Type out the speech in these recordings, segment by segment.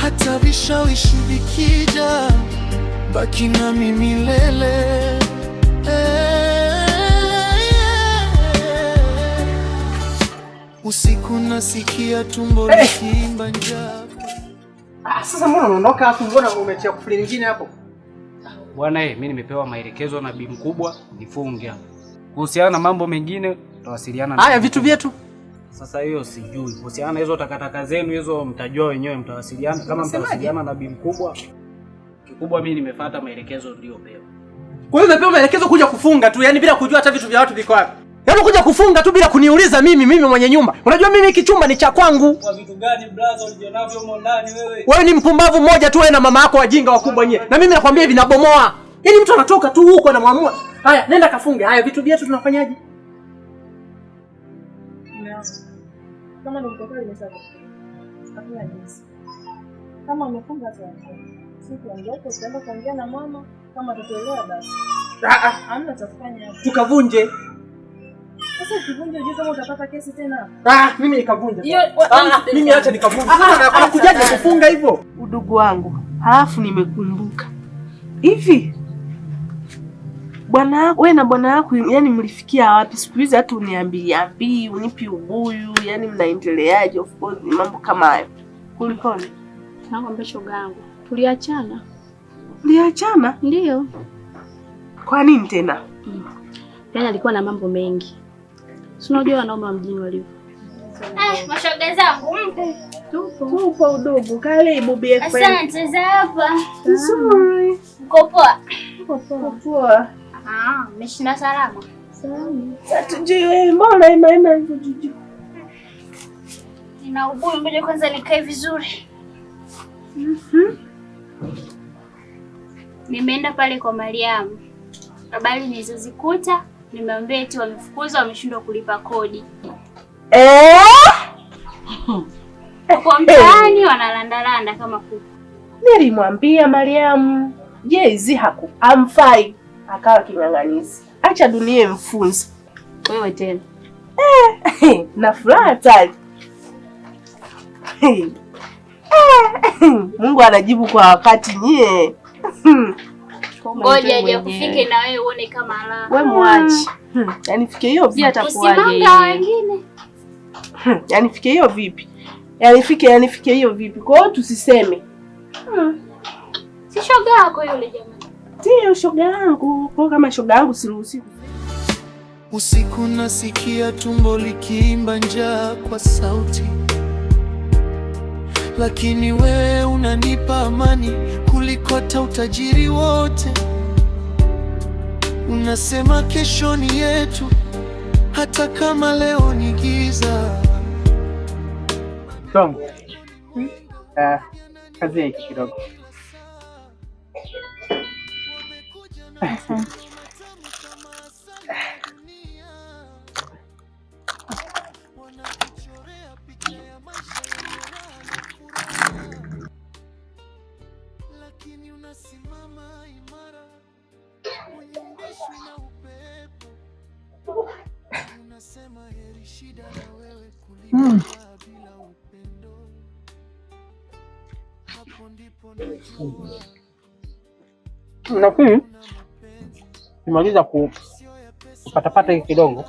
Hata vishawishi vikija, baki nami milele. Usiku nasikia tumbo likiimba njaa. Ah, sasa mbona unaondoka afu mbona umetia kufuli nyingine hapo? Bwana eh, mimi nimepewa maelekezo na bi mkubwa nifunge hapo. Kuhusiana na mambo mengine tutawasiliana na Haya vitu vyetu. Sasa hiyo sijui. Kuhusiana na hizo takataka zenu hizo mtajua wenyewe, mtawasiliana kama mtawasiliana na bi mkubwa. Kikubwa mimi nimefuata maelekezo niliyopewa. Kwa hiyo umepewa maelekezo kuja kufunga tu, yani bila kujua hata vitu vya watu viko wapi. Yaani kuja kufunga tu bila kuniuliza mimi mwenye nyumba. Unajua mimi hiki chumba ni cha kwangu. Kwa vitu gani brother ulijionavyo humo ndani wewe? Wewe ni mpumbavu mmoja tu wewe na mama yako wajinga wakubwa nyie. Na mimi nakwambia hivi nabomoa. Yaani mtu anatoka tu huko anamwamua. Haya, nenda kafunge. Haya vitu vyetu tunafanyaje? Kama ni mtoto nimesha hakuna jinsi. Kama amefunga tuondoke. Si tuondoke, tutaenda kuongea na mama, kama atatuelewa basi. Ah ah, Hamna cha kufanya hapo. tukavunje. Sasa ukivunja ujue kama utapata kesi tena. Ah, mimi nikavunje. Hiyo Ah, mimi acha nikavunje. Sasa anakujaje kufunga hivyo? Udugu wangu, halafu nimekumbuka hivi bwana wewe na bwana wako yani mlifikia wapi? Siku hizi hata uniambii ambii, unipi ubuyu, yani mnaendeleaje? Of course ni mambo kama hayo. Kulikoni? Nakwambia shoga yangu, tuliachana. Mliachana? Ndiyo. Kwa nini tena? Yaani alikuwa na mambo mengi, si unajua wanaume wa mjini walivyo. Eh, mashoga zangu mpo? Tupo. Tupo udugu, karibu BFF. Asante za hapa. Nzuri. Mko poa? Poa. Ah, mmeshinda salama? Salama. Hatujui wewe, mbona ima ima hivyo juju? Nina ubuyu, ngoja kwanza nikae vizuri. Nimeenda pale kwa Mariamu, habari nilizozikuta nimeambia eti wamefukuzwa, wameshindwa kulipa kodi. Eh? Kwa mtaani wanalandalanda kama kuku. Nilimwambia Mariamu, Jay-Z haku amfai, akawa king'ang'anizi. Acha dunia imfunze. Wewe tena. Na furaha hatari. Mungu anajibu kwa wakati nyie. Ngoja aje kufike na wewe uone kama la. We mwache. Yaani fike hiyo vipi? Atakuwaje Usimanga yeye? wengine. Yaani fike hiyo vipi? Yaani fike hiyo vipi? Kwa hiyo tusiseme. Si shoga yako yule jamani. Ndiyo shoga yangu. Kwa hiyo kama shoga yangu siruhusi. Usiku nasikia tumbo likiimba njaa kwa sauti, lakini wewe unanipa amani kuliko hata utajiri wote. Unasema kesho ni yetu, hata kama leo ni giza. Songo. Eh, kazi hiki kidogo. Asante. Lakini unasimama imara, huyumbishwi na upepo. Unasema heri shida na wewe kuliko raha bila upendo. Hapo ndipo najua Nafikiri nimaliza kupatapata hiki kidogo.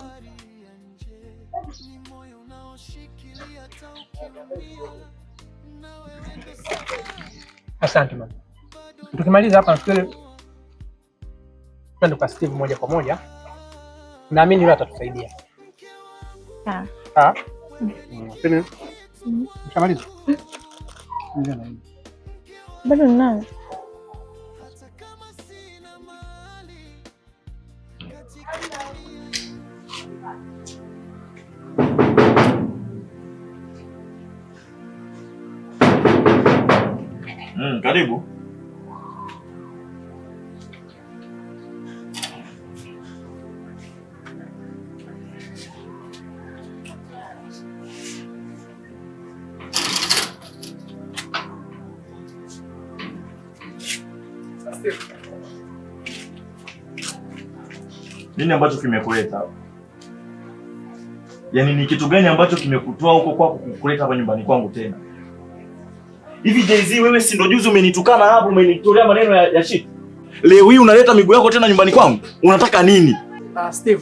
ni moyo unaoshikilia hata ukiumia, na wewe ndo Asante mama. Tukimaliza hapa nafikiri twende kwa Steve moja kwa moja. Naamini yule atatusaidia. Sawa. Ah. Lakini Ushamaliza? Ndio na hii. Bado ninayo. hata kama sina mali katika dunia. Karibu. Nini ambacho kimekuleta hapa? Yaani ni kitu gani ambacho kimekutoa huko kwako kukuleta hapa nyumbani kwangu tena? Hivi Jay-Z wewe si ndo juzi umenitukana hapo, umenitolea maneno ya shit. Leo hii unaleta miguu yako tena nyumbani kwangu. Unataka nini? Steve,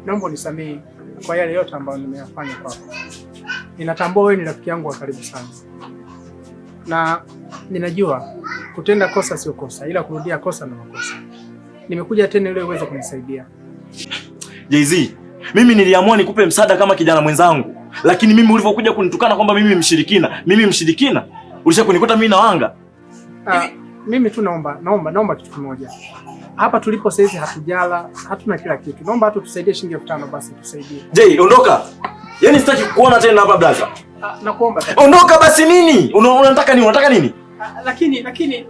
naomba unisamehe kwa yale yote ambayo nimeyafanya kwako. Ninatambua wewe ni rafiki yangu wa karibu sana, na ninajua kutenda kosa sio kosa, ila kurudia kosa ni makosa. Nimekuja tena ili uweze kunisaidia. Jay-Z, mimi niliamua nikupe msaada kama kijana mwenzangu, lakini mimi ulivyokuja kunitukana kwamba mimi mshirikina, ulisha kunikuta mimi na wanga. Mimi tu naomba kitu kimoja. Hapa tulipo saizi hatujala, hatuna kila kitu. Naomba hata tusaidie shilingi 5,000 basi tusaidie. Jay, ondoka. Yaani sitaki kukuona tena hapa blaza. Nakuomba sasa. Ondoka basi nini? Unataka nini? Unataka nini? Lakini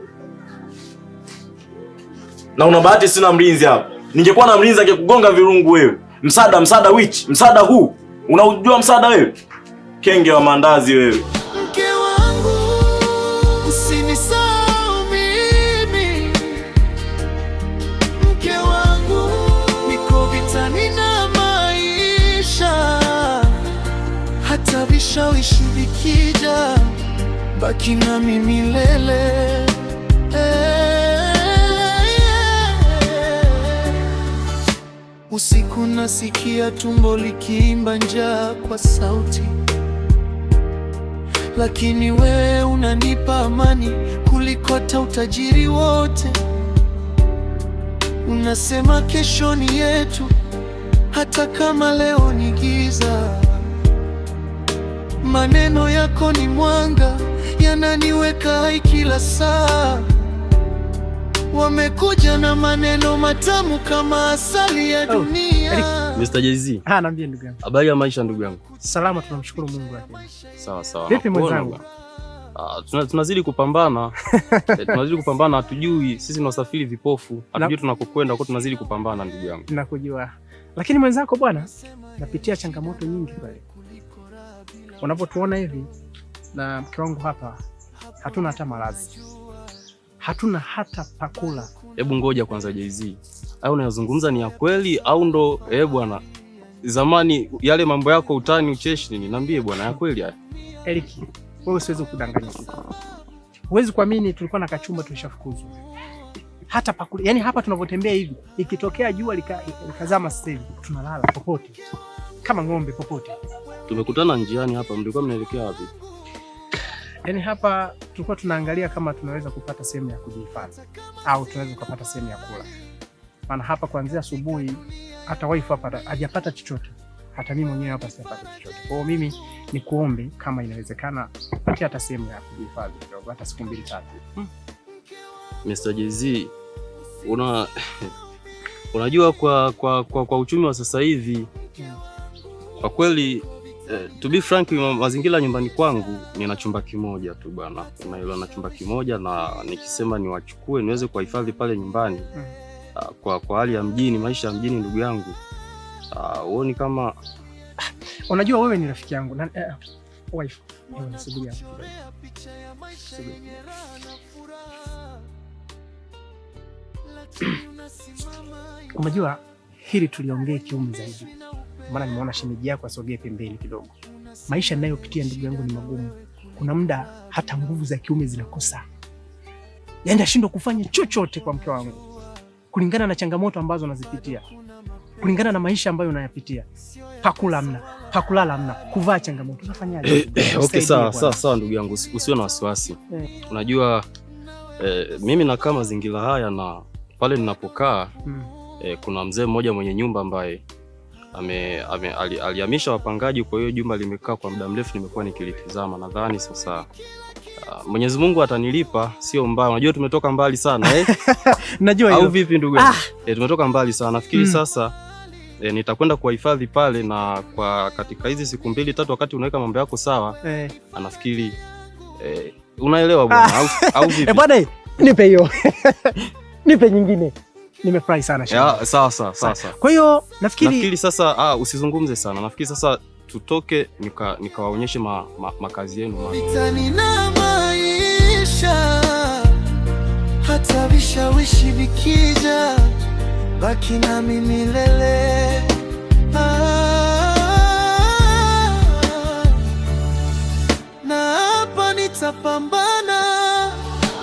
Na una bahati sina mlinzi hapa. Ningekuwa na mlinzi angekugonga virungu wewe. Msaada, msaada which? Msaada huu. Unaujua msaada wewe? Kenge wa mandazi wewe. Mke wangu, usinisahau mimi. Mke wangu, niko vitani na maisha, hata vishawishi vikija, baki nami milele. Usiku nasikia tumbo likiimba njaa kwa sauti, lakini wewe unanipa amani kuliko hata utajiri wote. Unasema kesho ni yetu, hata kama leo ni giza. Maneno yako ni mwanga, yananiweka hai kila saa. Wamekuja na maneno matamu kama asali ya Oh, dunia. Eric. Mr. Jay-Z, Niambie ndugu yangu. habari ya maisha ndugu yangu? Salama, tunamshukuru Mungu lakini. Sawa sawa. Vipi Nakuona mwenzangu? bwana. Tunazidi kupambana. Tunazidi kupambana, hatujui sisi ni wasafiri vipofu, hatujui tunakokwenda, kwa tunazidi kupambana ndugu yangu. Nakujua. Lakini mwenzako bwana, napitia changamoto nyingi kweli. Unapotuona hivi na mke wangu hapa, hatuna hata malazi, hatuna hata pakula. Hebu ngoja kwanza Jay-Z. Au unayozungumza ni ya kweli au ndo bwana? Zamani yale mambo yako utani ucheshi nini? Niambie bwana, ya kweli haya. Eric, wewe siwezi kudanganya kitu. Huwezi kuamini, tulikuwa na kachumba tulishafukuzwa. Hata pakula, yani hapa tunavyotembea hivi, ikitokea jua likazama sasa hivi, tunalala popote. Kama ng'ombe popote. Tumekutana njiani hapa, mlikuwa mnaelekea wapi? Yaani hapa tulikuwa tunaangalia kama tunaweza kupata sehemu ya kujihifadhi au tunaweza kupata sehemu ya kula. Maana hapa kuanzia asubuhi hata wife hapa hajapata chochote. Hata mimi mwenyewe hapa sijapata chochote. Kwa hiyo mimi nikuombe kama inawezekana patia hata sehemu ya kujihifadhi kidogo, hata siku mbili tatu. Mr. Jay-Z, unajua kwa uchumi wa sasa hivi kwa kweli to be frank, mazingira nyumbani kwangu nina chumba kimoja tu bwana, unaelewa, na chumba kimoja, na nikisema niwachukue niweze kuwahifadhi pale nyumbani kwa hali ya mjini, maisha ya mjini, ndugu yangu, huoni kama Unajua wewe ni rafiki yangu na wife. Hebu nisubiri hapo kidogo. Subiri. Unajua hili tuliongee kiume zaidi, maana nimeona shemeji yako asogee pembeni kidogo. Maisha ninayopitia ndugu yangu ni magumu. Kuna muda hata nguvu za kiume zinakosa, yaani nashindwa kufanya chochote kwa mke wangu kulingana na changamoto ambazo nazipitia, kulingana na maisha ambayo nayapitia. Pakula hamna, pakulala hamna, kuvaa changamoto. Unafanyaje? Okay, Nisaidie sawa bwana. sawa sawa ndugu yangu, usiwe na wasiwasi. Unajua mimi nakaa mazingira haya na pale ninapokaa kuna mzee mmoja mwenye nyumba ambaye alihamisha wapangaji, kwa hiyo jumba limekaa kwa muda mrefu, nimekuwa nikilitizama. Nadhani sasa Mwenyezi Mungu atanilipa, sio mbaya. Unajua tumetoka mbali sana eh? Najua Au hilo. vipi ndugu yangu? Tumetoka mbali sana. Nafikiri sasa nitakwenda kuwahifadhi pale na kwa katika hizi siku mbili tatu, wakati unaweka mambo yako sawa, anafikiri unaelewa bwana, au vipi? Eh, bwana, nipe hiyo. Nipe nyingine. Nimefurahi sana shemeji. Ya, sawa sawa sawa sawa. Kwa hiyo nafikiri Nafikiri sasa usizungumze sana. Nafikiri sasa tutoke nikawaonyeshe makazi yenu ma. Vitani na maisha, hata vishawishi vikija, baki nami milele. Na hapa nita Tunapambana.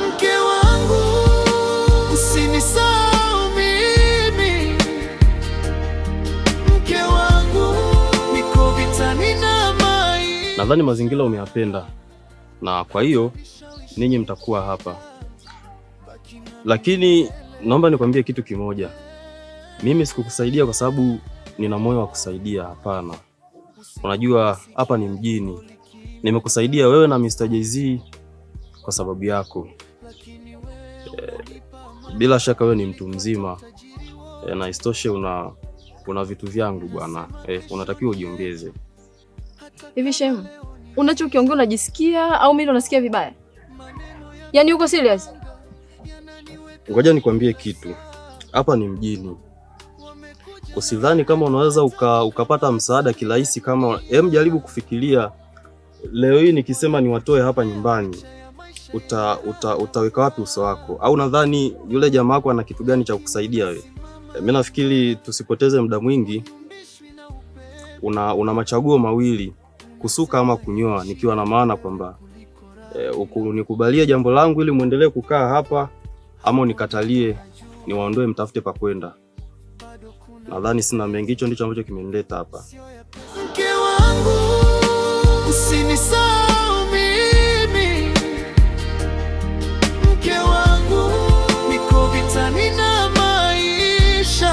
Mke wangu, usinisahau mimi. Mke wangu, niko vitani na maisha. Nadhani mazingira umeyapenda, na kwa hiyo ninyi mtakuwa hapa, lakini naomba nikwambie kitu kimoja. Mimi sikukusaidia kwa sababu nina moyo wa kusaidia, hapana. Unajua hapa ni mjini, nimekusaidia wewe na Mr. Jay-Z kwa sababu yako. Bila shaka wewe ni mtu mzima na isitoshe una vitu vyangu bwana. Unatakiwa ujiongeze. Hivi Shem, unachokiongea unajisikia au mimi ndo nasikia vibaya? Yaani uko serious? Ngoja nikwambie kitu, hapa ni mjini. Usidhani kama unaweza ukapata msaada kirahisi. Kama jaribu kufikiria, leo hii nikisema niwatoe hapa nyumbani, utaweka wapi uso wako? Au nadhani yule jamaa wako ana kitu gani cha kukusaidia wewe? Mimi nafikiri tusipoteze muda mwingi. Una machaguo mawili, kusuka ama kunyoa, nikiwa na maana kwamba nikubalie jambo langu ili muendelee kukaa hapa, ama unikatalie niwaondoe, mtafute pa kwenda. Nadhani sina mengi, hicho ndicho ambacho kimenileta hapa. Mke wangu, usinisahau mimi. Mke wangu, niko vitani na maisha.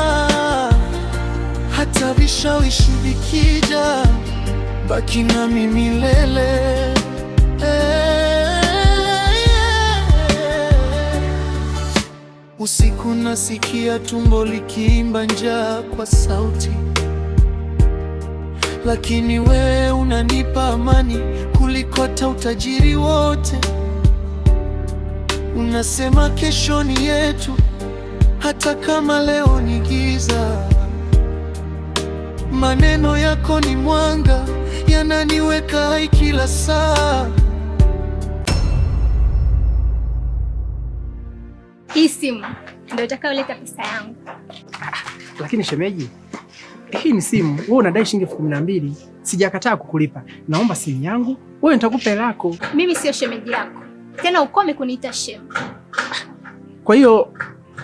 Hata vishawishi vikija, baki nami milele. Usiku nasikia tumbo likiimba njaa kwa sauti, lakini wewe unanipa amani kuliko hata utajiri wote. Unasema kesho ni yetu, hata kama leo ni giza. Maneno yako ni mwanga, yananiweka hai kila saa. Hii simu ndio itakayoleta pesa yangu. Lakini shemeji, hii ni simu, wewe unadai shilingi 12,000. Sijakataa kukulipa. Naomba simu yangu, wewe nitakupa hela yako. Mimi sio shemeji yako tena, ukome kuniita shemu. Kwa hiyo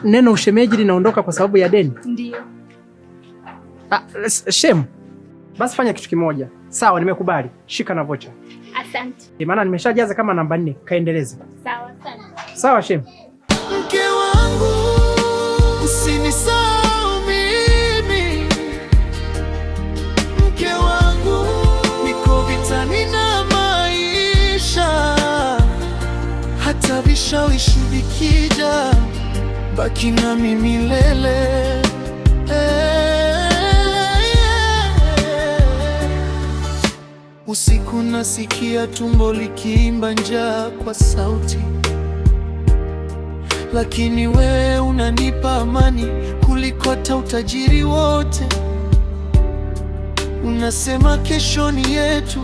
neno ushemeji linaondoka kwa sababu ya deni? Ndio. Shemu, basi fanya kitu kimoja. Sawa, nimekubali. Shika na vocha. Asante. Maana nimeshajaza kama namba 4, kaendeleze. Sawa sana. Sawa shemu. Mke wangu, usinisahau mimi. Mke wangu, niko vitani na maisha. Hata vishawishi vikija, baki nami milele. Usiku nasikia tumbo likiimba njaa kwa sauti, lakini wewe unanipa amani kuliko hata utajiri wote. Unasema kesho ni yetu,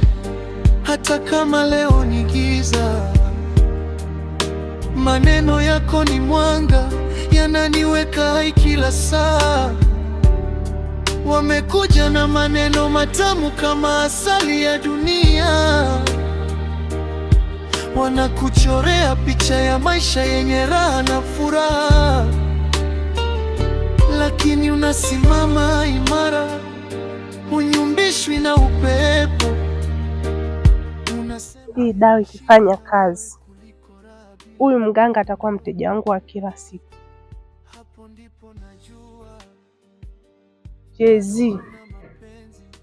hata kama leo ni giza. Maneno yako ni mwanga, yananiweka hai kila saa. Wamekuja na maneno matamu kama asali ya dunia, wanakuchorea picha ya maisha yenye raha na furaha, lakini unasimama imara, hunyumbishwi na upepo. Hii dawa ikifanya kazi, huyu mganga atakuwa mteja wangu wa kila siku. Jay-Z,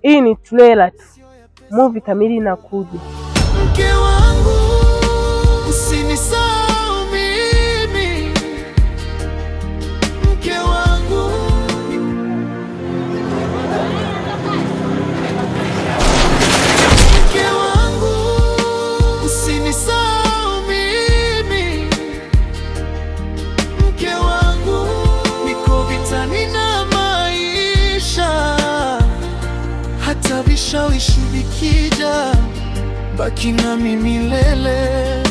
hii ni trailer tu, movie kamili inakuja. Mke wangu, usinisahau mimi. Mke wangu, mke wangu, usinisahau mimi. Mke wangu, niko vitani na maisha. Hata vishawishi vikija, baki nami milele.